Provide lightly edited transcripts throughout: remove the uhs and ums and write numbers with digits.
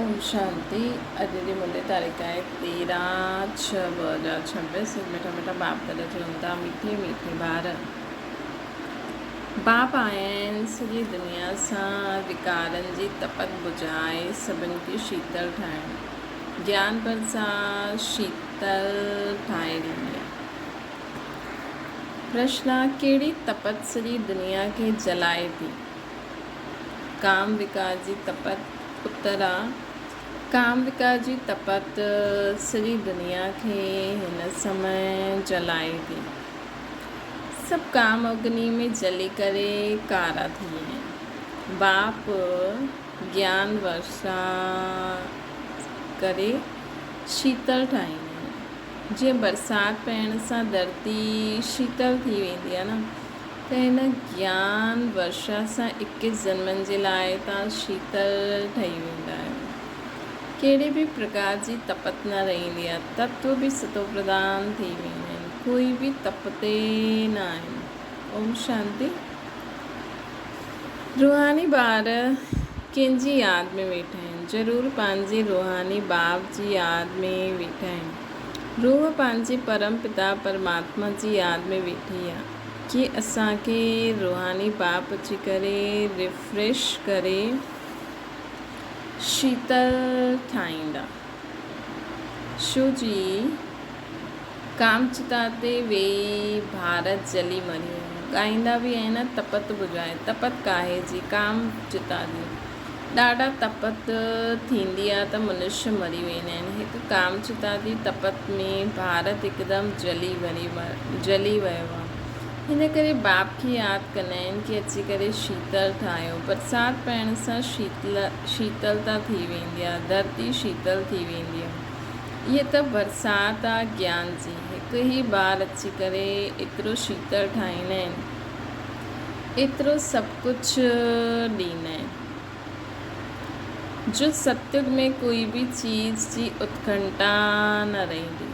اوم شانتي اڄ جي منڊي تاريخ آهي 13 6 2026 مٺا مٺا باپ دادا چون ٿا مٺي مٺي ٻار باپ آيا آهن سڄي دنيا سان وڪارن جي تپت بجهائي سڀن کي شيتل ٺاهڻ گيان برسات شيتل ٺاهي ڏيندي آهي پرشنا ڪهڙي تپت سڄي دنيا کي جلائي ٿي ڪام وڪار جي تپت اترا، ڪام وڪار جي تپت سڄي دنيا کي هن سمي جلائي ٿي. سڀ ڪام اگني ۾ جلي ڪري ڪارا ٿي ويا آهن. باپ گيان ورشا ڪري شيتل ٺاهيندا آهن. جيئن برسات پوڻ سان ڌرتي شيتل ٿي ويندي آهي نه. ته هن گيان ورشا سان اڪيس جنمن جي لاء توهان شيتل ٺهي ويندا آهيو. ڪهڙي به پرڪار جي تپت نه رهندي آهي. تتو به ستوپرڌان ٿي ويندا آهن. ڪوئي به تپتي نه آهن. اوم شانتي. روحاني ٻار ڪنهن جي ياد ۾ ويٺا آهن؟ ضرور پنهنجي روحاني باپ جي ياد ۾ ويٺا آهن. روح پنهنجي پرم پتا پرماتما جي ياد ۾ ويٺي آ ڪي اسان کي روحاني باپ اچي ڪري ريفريش ڪري شيتل ٺاهيندا. شو جي ڪام چتا تي ويهي ڀارت جلي مري ويو. ڳائيندا به آهن نه تپت بجهائي تپت ڪاهي جي ڪام چتا جي. ڏاڍا تپت ٿيندي آ ته منشي مري ويندا آهن. هڪ ڪام چتا جي تپت ۾ ڀارت هڪدم جلي وري جلي ويو آ. هن ڪري باپ کي ياد ڪندا آهن ڪي اچي ڪري شيتل ٺاهيو. برسات پئڻ سان شيتل شيتلتا ٿي ويندي آ. ڌرتي شيتل ٿي ويندي آ. اهي ته برسات آ گيان جي. هڪ ئي بار اچي ڪري ايترو شيتل ٺاهيندا آهن. ايترو سڀ ڪجهه ڏيندا آهن جو ستيگ ۾ ڪوئي به چيز جي اتڪنٺا نه رهندي.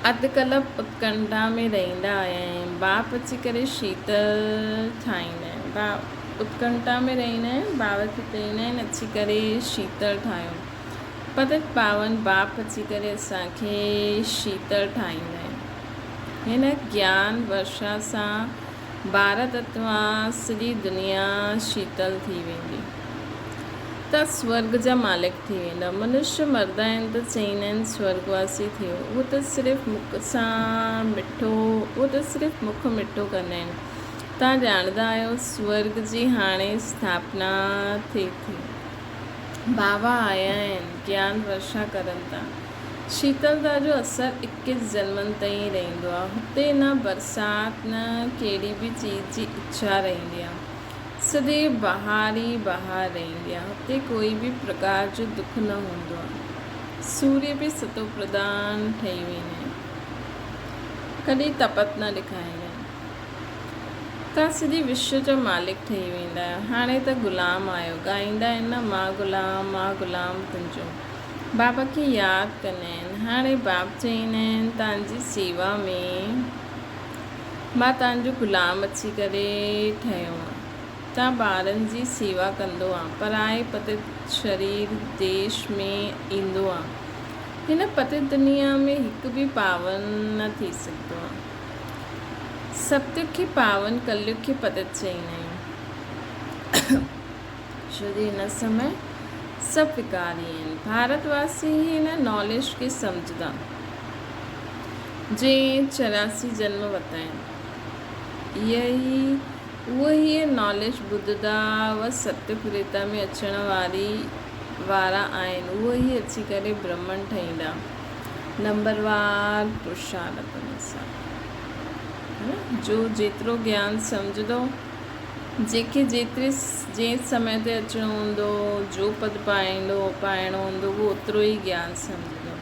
اڌ ڪلپ اتڪنٺا ۾ رهندا آيا آهن. باپ اچي ڪري شيتل ٺاهيندا آهن. باپ اتڪنٺا ۾ رهندا آهن. باب کي چئيندا آهن اچي ڪري شيتل ٺاهيو. پتت پاون باپ اچي ڪري اسان کي شيتل ٺاهيندا آهن. هن گيان ورشا سان ڀارت اتوان سڄي دنيا شيتل ٿي ويندي ته سورڳ جا مالڪ ٿي ويندا. منشي مردا آهن ته چئيندا آهن سورڳواسي ٿيو. اهو ته صرف مک سان مٺو اهو ته صرف مک مٺو ڪندا آهن. توهان ڄاڻندا آهيو سورڳ جي هاڻي اسٿاپنا ٿئي ٿي. بابا آيا آهن گيان ورشا ڪرن ٿا. شيتلتا جو اثر اڪيس جنمن تائين رهندو آهي. هتي نه برسات نه ڪهڙي به چيز جي اڇا رهندي آهي. سديو بهار ئي بهار رهندي آهي. هتي ڪوئي به پرڪار جو دک نه هوندو آهي. سوريه به ستوپرڌان ٺهي ويندا آهن. ڪڏهن تپت نه ڏيکاريندا آهن. توهان سڄي وشو جا مالڪ ٺهي ويندا آهيو. هاڻي ته غلام آهيو. ڳائيندا آهن نه مان غلام، مان غلام تنهنجو. بابا کي ياد ڪندا آهن. هاڻي باب چئيندا آهن توهان جي سيوا ۾ مان توهان جو غلام اچي ڪري ٺهيو آهيان. توهان ٻارن جي سيوا ڪندو آهيان. پرائي پتت شرير، ديش، ۾ ايندو آهيان. هن پتت دنيا ۾ هڪ به پاون نه ٿي سگهندو آهي. ستيگ کي پاون ڪليگ کي پتت چئيندا آهيون. ڇو جو هن سمي سڀ وڪاري آهن. ڀارت واسي ئي هن ناليج کي سمجهندا جنهن 84 جنم ورتا آهن. اهو ئي ناليج ٻڌندا و ستيگ تريتا ۾ اچڻ واري وارا آهن اهو ئي اچي ڪري برهمڻ ٺهيندا نمبر وار پرشارت انوسار جو جيترو گيان سمجهندو جنهن کي جيتري جنهن سمي تي اچڻو هوندو، جو پد پائيندو، پائڻو هوندو، اهو اوترو ئي گيان سمجهندو.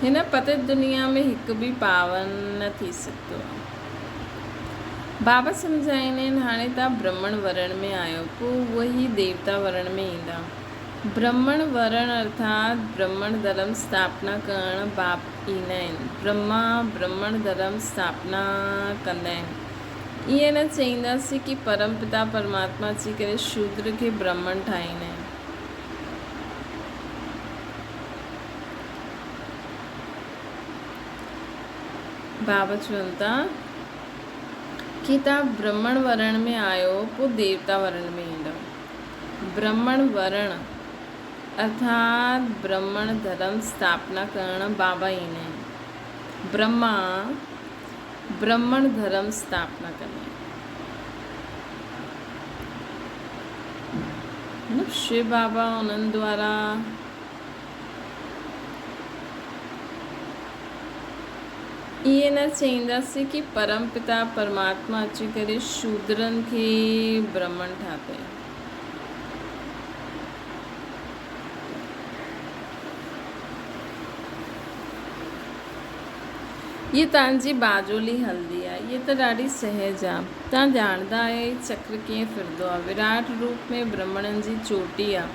هن پتت دنيا ۾ هڪ به پاون نه ٿي سگهندو آهي. بابا سمجهائيندا آهن، هاڻي توهان برهمڻ ورڻ ۾ آهيو، پوء اهي ئي ديوتا ورڻ ۾ ايندا. برهمڻ ورڻ ارٿات برهمڻ ڌرم اسٿاپنا ڪرڻ باپ ايندا آهن. برهما برهمڻ ڌرم اسٿاپنا ڪندا آهن. ائين نه چئينداسين ڪي پرم پتا پرماتما اچي ڪري شودر کي برهمڻ ٺاهيندا آهن. بابا چون ٿا ڪي توهان برهمڻ ورڻ ۾ آهيو پوء ديوتا ورڻ ۾ ايندؤ. برهمڻ ورڻ ارٿات برهمڻ ڌرم اسٿاپنا ڪرڻ بابا ايندا آهن. برهما برهمڻ ڌرم اسٿاپنا ڪندا آهن. مطلب شو بابا انهن دوارا ائين نه چئينداسين ڪي پرم پتا پرماتما اچي ڪري شودرن کي برهمڻ ٺاهتي. هيء توهان جي باجولي هلدي آهي. هيء ته ڏاڍي سهج آهي. توهان ڄاڻندا آهيو هي چڪر ڪيئن ڦرندو آهي. وراٽ روپ ۾ برهمڻن جي چوٽي آهي.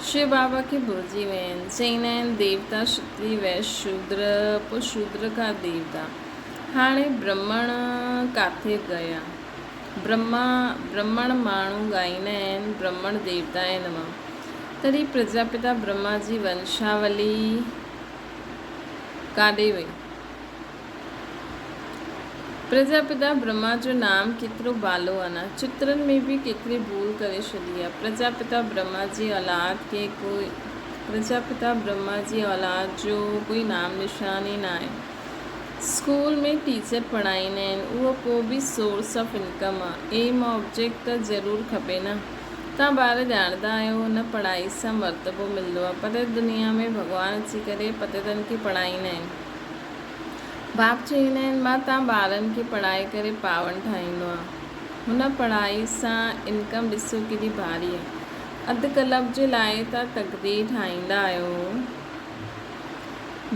شو بابا کي ڀلجي ويا آهن. چئيندا آهن ديوتا شتري ويش شودر پوء شودر کان ديوتا. هاڻي برهمڻ ڪاٿي گيا. برهما برهمڻ ماڻهو ڳائيندا آهن برهمڻ ديوتائي نمه. تڏهن پرجاپتا برهما جي ونشاولي ڪاڏي وئي؟ پرجاپتا برهما جو نام ڪيترو ڀالو آ نه. چترن ۾ به ڪيتري ڀول ڪري ڇڏي آ. پرجاپتا برهما جي اولاد کي ڪوئي پرجاپتا برهما جي اولاد جو ڪوئي نام نشان ئي ناهي. اسڪول ۾ ٽيچر پڙهائيندا آهن اهو پوء به سورس آف انڪم آ. ايم آبجيڪٽ ته ضرور کپي نه. توهان ٻار ڄاڻندا آهيو نه پڙهائي سان مرتبو ملندو آ. پتيت دنيا ۾ ڀڳوان اچي ڪري پتيتن کي پڙهائيندا آهن. باپ چئيندا آهن مان توهان ٻارن کي پڙهائي ڪري پاون ٺاهيندو آهيان. هن پڙهائي سان انڪم ڏسو ڪيڏي ڀاري آ. اڌ ڪلب جي لاء توهان تقدير ٺاهيندا آهيو.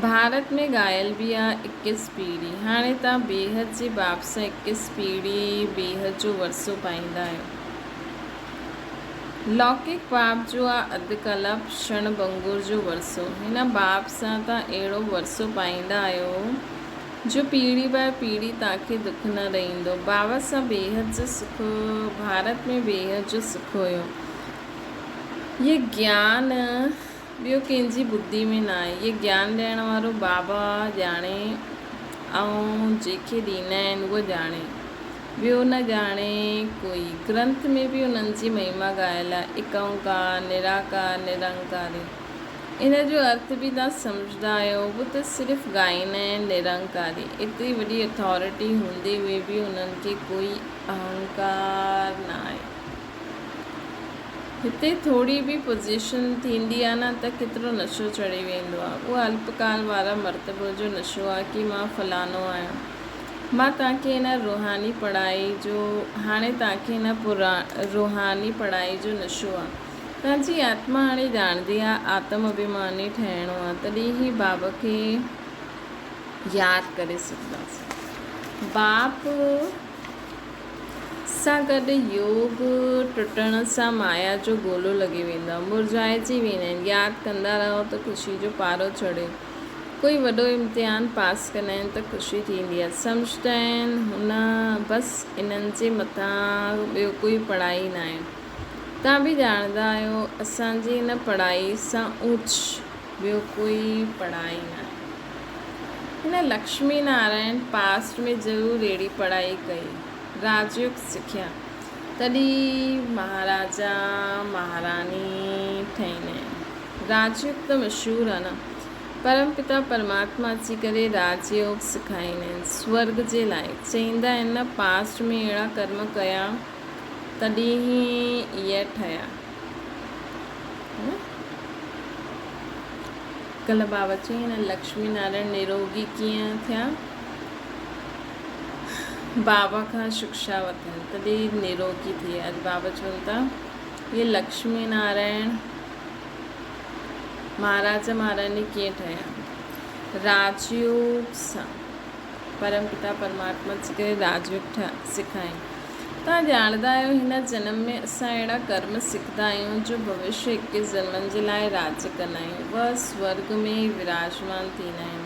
ڀارت ۾ ڳايل به آ اڪيس پيڙهي. هاڻي توهان بيحد جي باب سان اڪيس پيڙهي بيحد جو ورثو پائيندا آهيو. لوڪڪ باب جو آ اڌ ڪلپ شڻ ڀنگور جو ورثو. هن باب سان توهان اهڙو ورثو پائيندا آهيو جو پيڙهي باء پيڙهي توهان کي دک نه رهندو. باب سان بيحد جو سک ڀارت ۾ بيحد جو سک هيو. هي گيان ٻيو ڪنهن جي ٻڌي ۾ ناهي. هيء گيان ڏيڻ وارو بابا ڄاڻي ۽ جنهن کي ڏيندا آهن اهو ڄاڻي. ٻيو نه ڄاڻي ڪوئي. گرنٿ ۾ به انهن جي مهما ڳايل آهي. اڪ اونڪار، نراڪار، نرنڪاري. ان جو ارٿ به توهان سمجهندا آهيو. اهو ته صرف ڳائيندا آهن نرنڪاري. ايتري وڏي اٿارٽي هوندي هئي به انهن کي ڪوئي اهنڪار نه آهي. هتي ٿوري به پوزيشن ٿيندي آ نه ته ڪيترو نشو چڙهي ويندو آ. اهو الپڪال وارا مرتبو جو نشو آ ڪي مان فلانو آهيان. مان توهان کي هن روحاني پڙهائي جو هاڻي توهان کي هن روحاني پڙهائي جو نشو آ. توهان جي آتما هاڻي ڄاڻندي آ آتم اڀيماني ٺهڻو آ تڏهن ئي باب کي ياد ڪري سگهنداسين. باپ. سان گڏ يوگ ٽٽڻ سان مايا جو گولو لڳي ويندو آهي. مرجهائجي ويندا آهن. ياد ڪندا رهو ته خوشي جو پارو چڙهيو. ڪوئي وڏو امتحان پاس ڪندا آهن ته خوشي ٿيندي آهي. سمجهندا آهن هن بس انهن جي مٿان ٻيو ڪوئي پڙهائي ناهي. توهان به ڄاڻندا آهيو اسان جي هن پڙهائي سان اوچ ٻيو ڪوئي پڙهائي ناهي. هن لڪشمي نارائڻ پاسٽ ۾ ضرور اهڙي پڙهائي ڪئي. راجيوگ سکيا. تڏهن مهاراجا مهاراڻي ٺهيندا آهن. راجيوگ ته مشهور آهي نه. پرم پتا پرماتما اچي ڪري راجيوگ سکائيندا آهن. سورڳ جي لاء. چئيندا آهن نه پاسٽ ۾ اهڙا ڪرم ڪيا تڏهن اهي ٺهيا. ڪلهه بابا چيائين نه لڪشمي نارائڻ نروڳي ڪيئن ٿيا؟ بابا کان شڪشا وٺن تڏهن نروڳي ٿي. اڄ بابا چون ٿا اهي لڪشمي نارائڻ مهاراج مهاراڻي ڪيئن ٺهيا؟ راجيوگ سان. پرم پتا پرماتما جي ڪري راجيوگ سکائين. توهان ڄاڻندا آهيو هن جنم ۾ اسان اهڙا ڪرم سکندا آهيون جو ڀوشيه اڪيس جنمن جي لاء راڄ ڪندا آهيون و سورڳ ۾ وراجمان ٿيندا آهيون.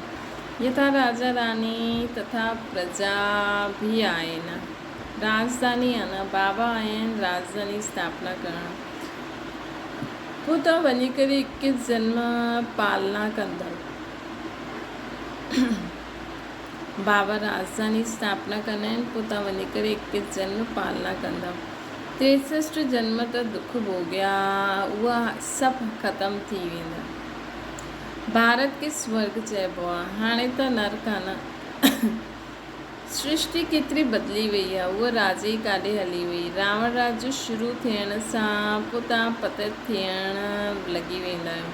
يٿا راجا راني تٿا پرجا به آهي نه. راڄڌاني آ نه، بابا آيا آهن راڄڌاني اسٿاپنا ڪرڻ. پوء توهان وڃي ڪري اڪيس جنم پالنا ڪندؤ. بابا راڄڌاني اسٿاپنا ڪندا آهن، پوء توهان وڃي ڪري اڪيس جنم پالنا ڪندؤ. 63 جنم ته دک ڀوڳيا، اها سڀ ختم ٿي ويندا. ڀارت کي سورڳ چئبو آ، هاڻي ته نرڪ آ نه. سرشٽي ڪيتري بدلي وئي آ، اها راڄ ئي ڪاڏي هلي وئي. راوڻ راڄ جو شروع ٿيڻ سان پوء توهان پتت ٿيڻ لڳي ويندا آهيو.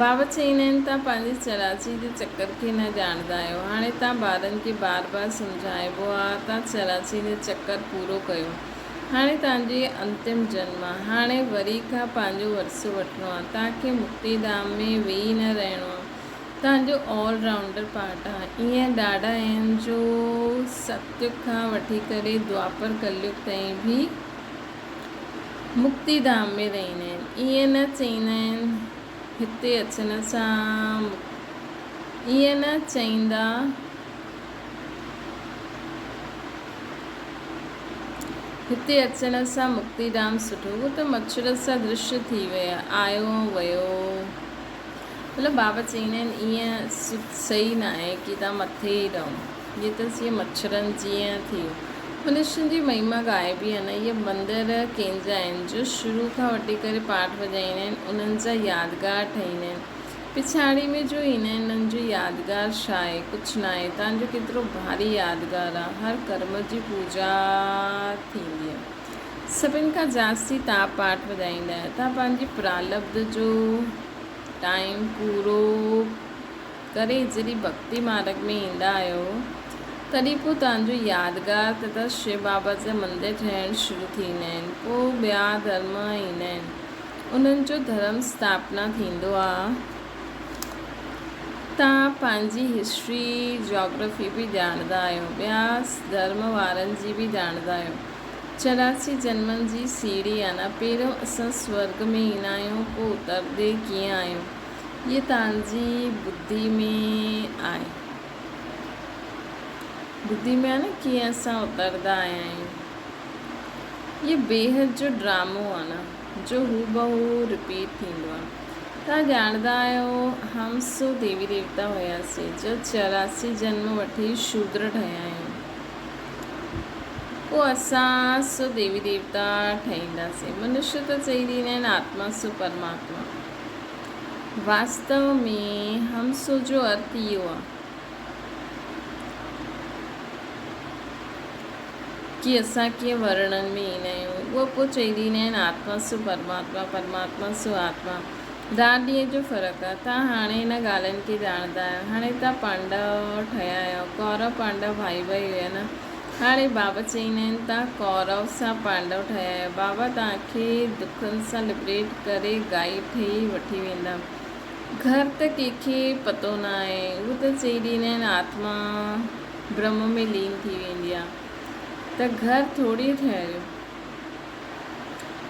بابا چئيندا آهن، توهان پنهنجي چراچي جي چڪر کي نه ڄاڻندا آهيو. هاڻي توهان ٻارن کي بار بار سمجهائبو آ، توهان چراچي جو چڪر پورو ڪيو. هاڻي توهان جو هي انتم جنم آ. هاڻي وري کان پنهنجو ورثو وٺڻو آ. توهان کي مڪتي ڌام ۾ ويهي نه رهڻو آ. توهان جو آل رائونڊر پارٽ آ. ائين ڏاڍا آهن جو ستيگ کان وٺي ڪري دوآپر ڪليگ تائين به مڪتي ڌام ۾ رهندا آهن. ائين نه چئيندا آهن هتي اچڻ سان ائين نه چئيندا هتي اچڻ سان مڪتي ڌام سٺو. اهو ته مڇر سدرش ٿي ويا، آيو ۽ ويو. مطلب بابا چئيندا آهن ائين صحيح ناهي ڪي توهان مٿي ئي رهو. اهي ته جيئن مڇرن جيئن ٿي ويو. منشين جي مهما ڳائبي آهي نه. اهي مندر ڪنهن جا آهن جو شروع کان وٺي ڪري پاٺ وڄائيندا آهن انهن جا يادگار ٺهيندا آهن. پڇاڙي ۾ جو ايندا آهن انهن جو يادگار ڇا آهي؟ ڪجهه ناهي. توهان جو ڪيترو ڀاري يادگار آهي. هر ڪرم جي پوڄا ٿيندي آهي. سڀن کان جاستي توهان پاٺ وڄائيندا آهيو. توهان پنهنجي پرالبڌ جو ٽائيم پورو ڪري جڏهن ڀڳتي مارڳ ۾ ايندا آهيو تڏهن پوء توهان جو يادگار تٿا شو بابا جا مندر ٺهڻ شروع ٿيندا آهن. پوء ٻيا ڌرم ايندا آهن. انهن جو ڌرم اسٿاپنا ٿيندو آ. توهان پنهنجي هسٽري جاگرافي به ڄاڻندا آهيو ٻيا ڌرم وارن جي به ڄاڻندا آهيو. 84 جنمن جي سيڙهي آ نه پهريون اسان سورڳ ۾ ايندا آهيون پوء اتردي ڪيئن آهيون هي توهان جي ٻڌي ۾ آهي. ٻڌي ۾ آ نه ڪيئن اسان اتردا آيا آهيون. هي بيحد جو ڊرامو آ نه. جو هوبهو رپيٽ ٿيندو آ. توهان ڄاڻندا آهيو هم سو ديوي ديوتا هياسين جو 84 جنم وٺي شودر ٺهيا آهيون. پوء اسان سو ديوي ديوتا ٺهينداسين. منشي ته چئي ڏيندا آهن آتما سو پرماتما. واستو ۾ هم سو جو ارٿ اهو آ. ڪي اسان ڪيئن ورڻن ۾ ايندا آهيون. اهو پوء چئي ڏيندا آهن آتما سو پرماتما، پرماتما سو آتما. رات ڏينهن جو فرق آهي. توهان هاڻي انهن ڳالهين کي ڄاڻندا آهيو. هاڻي توهان پانڊو ٺهيا آهيو. ڪورو پانڊو ڀائي ڀائي هيا نه. هاڻي بابا چئيندا آهن توهان ڪورو سان پانڊو ٺهيا آهيو. بابا توهان کي دکن سان لبريٽ ڪري گائيڊ ٺهي وٺي ويندا. گهر ته ڪنهن کي پتو نه آهي. اهو ته چئي ڏيندا آهن آتما برهم ۾ لين ٿي ويندي آهي ته گهر ٿوري ٺهريو.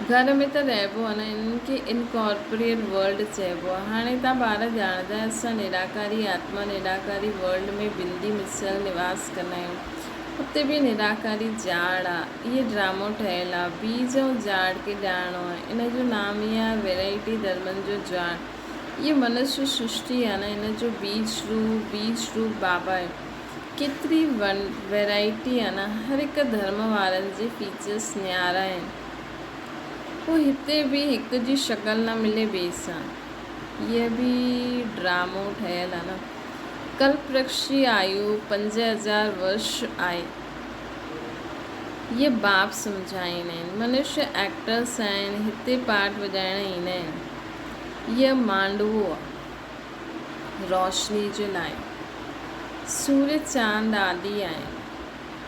گهر ۾ ته رهبو آهي نه. انهن کي انڪارپوريل ورلڊ چئبو آهي. هاڻي توهان ٻار ڄاڻندا آهيو اسان نراڪاري آتما نراڪاري ورلڊ ۾ بندي مثل نواس ڪندا آهيون. اتي به نراڪاري جاڙ آهي. اهي ڊرامو ٺهيل آهي. بيج ۽ جاڙ کي ڄاڻڻو آهي. ان جو نام ئي آهي ويرائٽي ڌرمن جو جاڙ. اهي منشي سرشٽي آهي نه ان جو بيج روپ، بيج روپ بابا آهي. ڪيتري ويرائٽي آهي نه. هر هڪ ڌرم وارن جي فيچرس نيارا آهن. پوء هتي به هڪ جي شڪل نه ملي ٻئي سان. اهي به ڊرامو ٺهيل آهي نه. ڪلپ ورڪش جي آيو 5000 ورش آهي. اهي باپ سمجهائيندا آهن. منشي ايڪٽرس آهن هتي پارٽ وڄائڻ ايندا آهن. اهي مانڊوو آ روشني جي لاء. سورج چاند آدي آهن.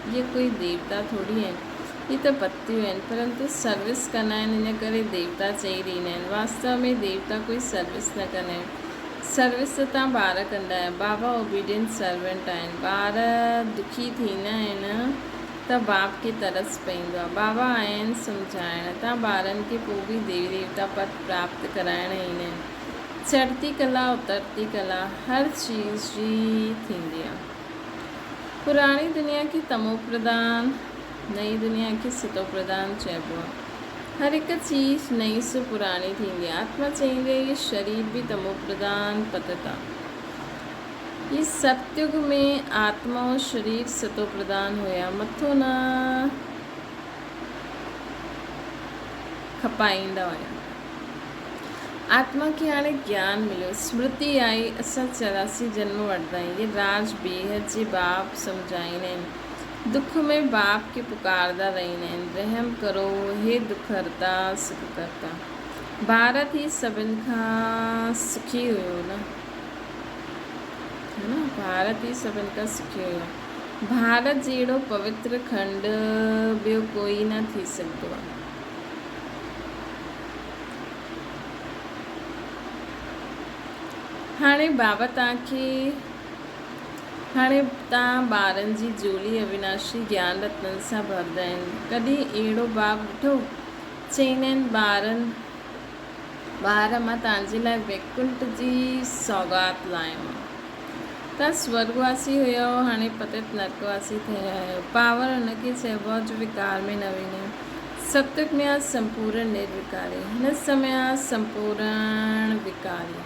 اهي ڪوئي ديوتا ٿوري آهن. اهي ته پتيون آهن. پرنتو سروس ڪندا آهن ان ڪري ديوتا چئي ڏيندا آهن. واستو ۾ ديوتا ڪوئي سروس نه ڪندا آهن. سروس ته توهان ٻار ڪندا آهيو. بابا اوبيڊينٽ سرونٽ آهن. ٻار دکي ٿيندا آهن ته باپ کي ترس پئيندو آهي. بابا آيا آهن سمجهائڻ. توهان ٻارن کي پوء به ديوي ديوتا پد پراپت ڪرائڻ ايندا آهن. چڙهتي ڪلا اترتي ڪلا هر چيز جي ٿيندي آهي. پراڻي دنيا کي تمو پرڌان نئين دنيا کي ستوپرڌان چئبو آهي. هر هڪ چيز نئين سو پراڻي ٿيندي آهي. آتما چئيندي آهي هي شرير به تموپرڌان پتت آهي. هي ستيگ ۾ آتما ۽ شرير ستوپرڌان هيا. مٿو نه کپائيندا هيا. آتما کي هاڻي گيان مليو، سمرتي آئي، اسان 84 جنم وٺندا آهيون. هي راز بيحد جي باپ سمجهائيندا آهن. دک ۾ باپ کي پڪارندا رهندا آهن، رحم ڪرو هي دک هرتا سک ڪرتا. ڀارت ئي سڀن کان سکي هيو نه؟ ها نه ڀارت ئي سڀن کان سکي هيو. ڀارت جهڙو پوتر کنڊ ٻيو ڪوئي نه ٿي سگهندو آهي. هاڻي بابا توهان کي هاڻي توهان ٻارن جي جهولي اويناشي گيان رتنن سان ڀرندا آهن. ڪڏهن اهڙو باب ڏٺو؟ چئيندا آهن ٻارن ٻار مان توهان جي لاء ويڪنٺ جي سوغات لايو آهي. توهان سورڳ واسي هيؤ هاڻي پتت نرڪ واسي ٿيا آهيو. پاور ان کي چئبو آهي جو وڪار ۾ نه وڃي. ستيگ ۾ آهي سمپورڻ نروڪاري. هن سمي آهي سمپورڻ وڪاري.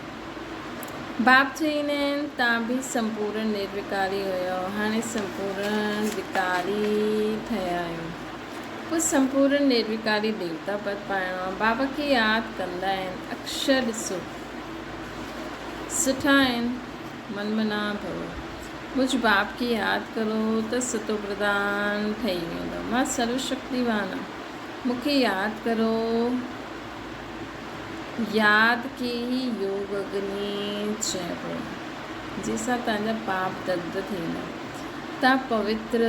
باپ چئيندا آهن توهان به سمپورڻ نروڪاري هيؤ هاڻي سمپورڻ وڪاري ٺهيا آهيو. پوء سمپورڻ نروڪاري ديوتا پد پائڻو آهي. بابا کي ياد ڪندا آهن. اڪشر ڏسو. سٺا آهن. من منا ڀو. مجھ باپ کي ياد ڪرو ته ستو پرڌان ٺهي ويندو. مان سرو شڪتيوان آهيان. مون کي ياد ڪرو. ياد کي ئي يوگ اگني چئبو آهي. جنهن سان توهان جا پاپ دگڌ ٿيندا. توهان پوتر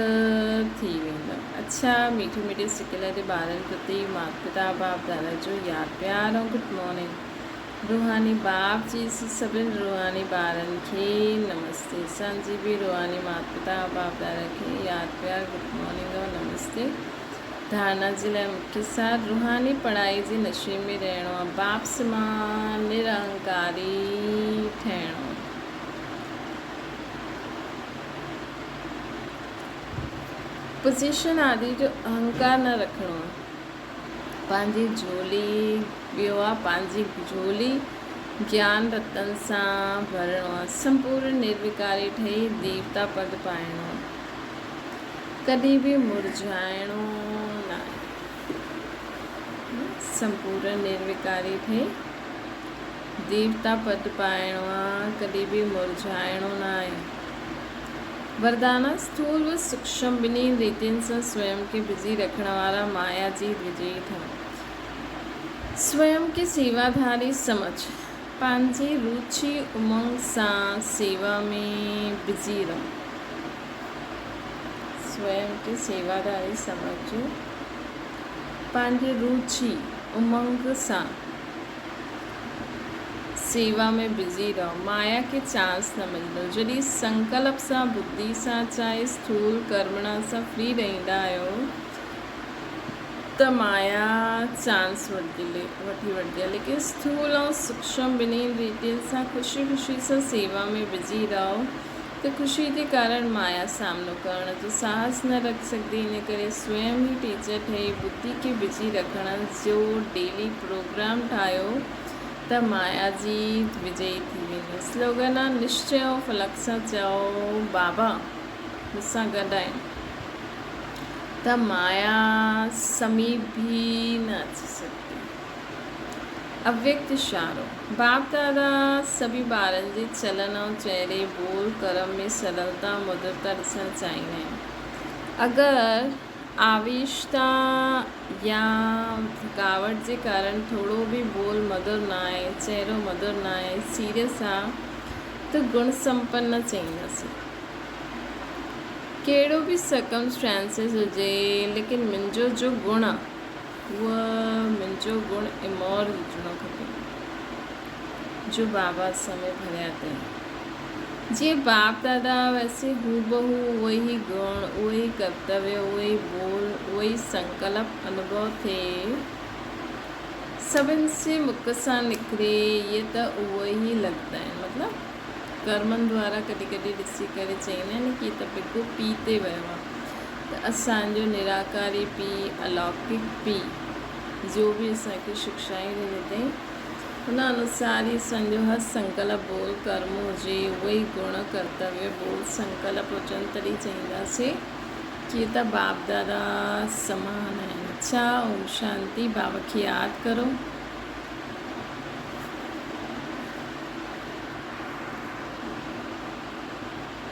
ٿي ويندؤ. اڇا ميٺي ميٺي سڪيل تي ٻارن پرتي مات پتا باپ دادا جو ياد پيار ۽ گڊ مارننگ. روحاني باپ جي سڀن روحاني ٻارن کي نمستي. اسان جي به روحاني مات پتا باپ دادا کي ياد پيار گڊ مارننگ ۽ نمستي. ڌارنا جي لاء مکيه سار روحاني پڙهائي جي نشي ۾ رهڻو آ. باپ سمان نرانڪاري ٺهڻو آ. پوزيشن آدي جو اهنڪار نه رکڻو آ. پنهنجي جهولي ٻيو آ پنهنجي جهولي گيان رتن سان ڀرڻو آ. سمپورن نروڪاري ٺهي ديوتا پد پائڻو آ. ڪڏهن به مرجهائڻو ناهي. سمپورن نروڪاري ٺهي ديوتا پد پائڻو آ، ڪڏهن به مرجهائڻو ناهي. وردانا، اسٿول و سوڪشم ٻنهي ريتين سان سويم کي بزي رکڻ وارا مايا جي وجئي ٿيو. سويم کي سيواڌاري سمجهه. پنهنجي روچي امنگ سان سيوا ۾ بزي رهو. سويم کي سيواڌاري سمجهه. پنهنجي روچي امنگ سان سيوا ۾ بزي رهو. مايا کي چانس نه ملندو. جڏهن سنڪلپ سان، ٻڌي سان، چاهي اسٿول ڪرمڻا سان فري رهندا آهيو ته مايا چانس وٺي وٺندي آهي. ليڪن اسٿول ۽ سوڪشم ٻنهي ريتين سان خوشي خوشي سان سيوا ۾ بزي رهو ته خوشي جي ڪارڻ مايا سامنو ڪرڻ جو ساهس نه رکي سگهندي. ان ڪري سويم ئي ٽيچر ٺهي ٻڌي کي بزي رکڻ جو ڊيلي پروگرام ٺاهيو ته مايا جي وجئي ٿي ويندي. سلوگن آ نشچي ۽ فلڪ سان چئو بابا مون سان گڏ آهن ته مايا سميپ به نه اچي سگهندي. اويڪت اشارو، باپ دادا سڀئي ٻارن جي چلن ۽ چهري، ٻول، ڪرم ۾ سرلتا ۽ مڌرتا ڏسڻ چاهيندا آهن. اگر آويشتا يا ٿڪاوٽ جي ڪارڻ ٿورو به ٻول مڌر ناهي، چهرو مڌر ناهي، سيريس آ ته گڻ سمپن نه چئينداسين. ڪهڙو به سرڪمسٽانسز هجي ليڪن منهنجو جو گڻ آ اهو منهنجو گڻ امور هجڻو کپي جو بابا اسان ۾ ڀريا اٿئي. جيئن باپ دادا ويسي هوبهو اهو ئي گڻ، اهو ئي ڪرتويه، اهو ئي ٻول، اهو ئي سنڪلپ انوڀو ٿئي. سڀن سي مک سان نڪري اهي ته اهو ئي لڳندا آهن. مطلب ڪرمن دوارا ڪڏهن ڪڏهن ڏسي ڪري چئيندا آهن ڪي هي ته بگو پي تي ويو آهي. ته اسان جو نراڪاري پيء، الوڪڪ پيء، جو به اسان کي شڪشائون ڏني اٿئي، ان انوسار ئي اسان جو هر سنڪلپ، ٻول، ڪرم هجي، اهي ئي گڻ، ڪرتويه، ٻول، سنڪلپ هجن تڏهن چئينداسين ڪي ته باپ دادا سمان آهن. اڇا اوم شانتي. بابا کي ياد ڪرو.